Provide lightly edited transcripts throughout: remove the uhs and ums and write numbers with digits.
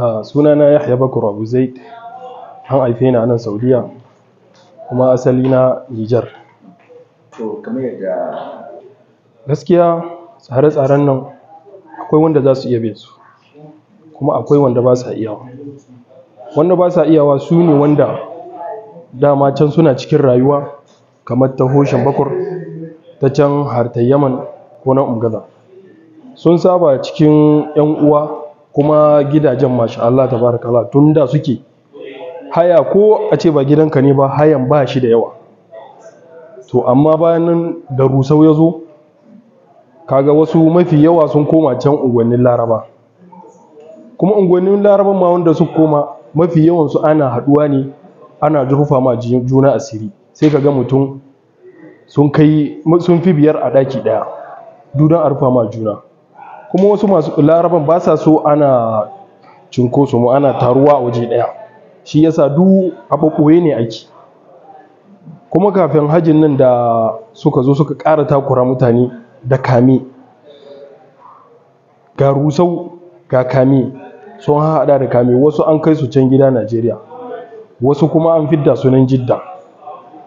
Sunana Yahya Bakar Abu Zaid. An haife ni a nan Saudiya kuma asali na Nijar. To, kamar yadda Gaskiya tsare-tsaren nan akwai wanda za su iya bin su, kuma akwai wanda ba sa iyawa. Wanda ba sa iyawa su ne wanda dama can suna cikin rayuwa kamar ta Hoshin Bakur, ta can har ta Yaman ko na Umgaza. Sun saba cikin 'yan uwa, kuma gidajen, masha Allah tabarakallah, tun da suke haya, ko a ce ba gidanka ne ba, hayan ba shi da yawa. To, amma bayan nan da rusau ya zo, kaga wasu mafi yawa sun koma can unguwannin Laraba. Kuma unguwannin Laraban ma wanda suka koma, mafi yawansu ana haɗuwa ne, ana rufa ma juna asiri. Sai ka ga mutum sun kai sun fi biyar a ɗaki ɗaya, duk don a rufa ma juna. Kuma wasu masu Laraban ba sa so ana cunkoso, mu ana taruwa a waje ɗaya. Shi yasa duk a ɓaɓɓoye ne ake. Kuma kafin hajin nan da suka zo suka ƙara takura mutane da kame. Ga rusau, ga kame, sun haɗa da kame, wasu an kai su can gida Najeriya, wasu kuma an fidda su nan Jidda.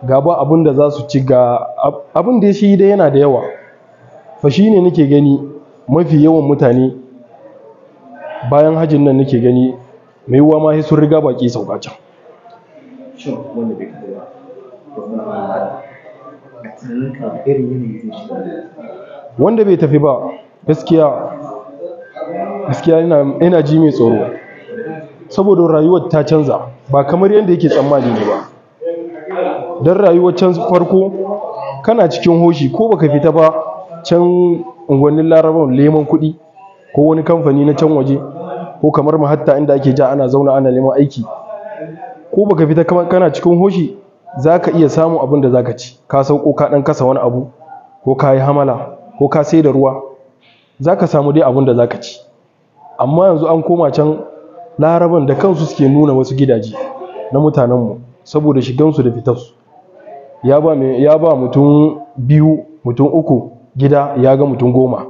Ga ba abun da za su ci, ga abun da shi dai yana da yawa. Fa shi ne nake gani mafi yawan mutane bayan hajin nan, nake gani mai yiwuwa ma sai sun riga baƙi sauka can. Shin wanda bai tafi ba ko kuma a tunaninka irin yanayi zai shiga? Wanda bai tafi ba, gaskiya gaskiya ina ji mai tsoro. Saboda rayuwar ta canza, ba kamar yadda yake tsammani ne ba. Don rayuwar can farko, kana cikin hoshi ko baka fita ba can unguwannin Larabawan neman kuɗi ko wani kamfani na can waje, ko kamar mahatta inda ake ja ana zauna ana neman aiki, ko baka fita kana cikin hoshi, za ka iya samun abin da za ka ci. Ka sauko, ka ɗan kasa wani abu, ko ka yi hamala, ko ka sai da ruwa, za ka samu dai abin da za ka ci. Amma yanzu an koma can, Laraban da kansu suke nuna wasu gidaje na mutanenmu saboda shigansu da fitarsu. Ya ba mutum biyu, mutum uku gida, ya ga mutum 10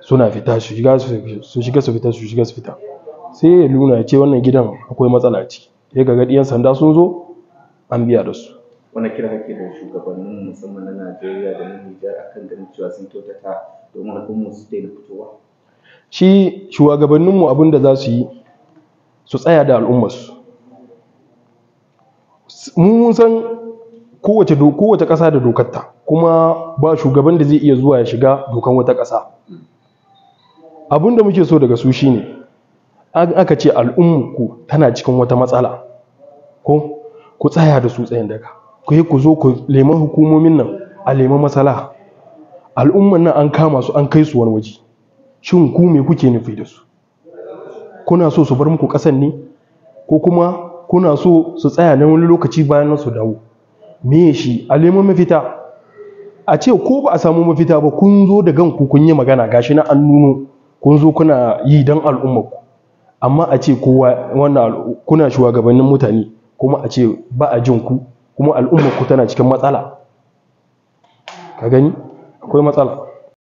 suna fita, su shiga su shiga su fita, su shiga su fita. Sai ya nuna ya ce wannan gidan akwai matsala a ciki. Sai ka ga ɗiyan sanda sun zo an biya da su. Wani kira kake da shugabannin, musamman na Najeriya da na Nijar, akan ganin cewa sun kyautata domin al'ummar su daina fitowa? Shi shugabanninmu, abin da za su yi, su tsaya da al'ummarsu. Mu mun san kowace ƙasa da dokarta, kuma ba shugaban da zai iya zuwa ya shiga dokan wata ƙasa. Abin da muke so daga su shine, an aka ce al'ummarku tana cikin wata matsala, ko ku tsaya da su tsayin daka. Ku yi ku zo ku nemi hukumomin nan, a nemi maslaha. Al'umman nan an kama su an kai su wani waje. Shin ku me kuke nufi da su? Kuna so su bar muku ƙasan ne? Ko kuma kuna so su tsaya na wani lokaci bayan nan su dawo? Me shi? A nemi mafita. A ce ko ba a samu mafita ba, kun zo da ganku kun yi magana, gashi nan an nuno kun zo kuna yi don al'ummarku. Amma a ce kowa wannan kuna shugabannin mutane, kuma a ce ba a jin ku, kuma al'ummarku tana cikin matsala. Ka gani? Akwai matsala.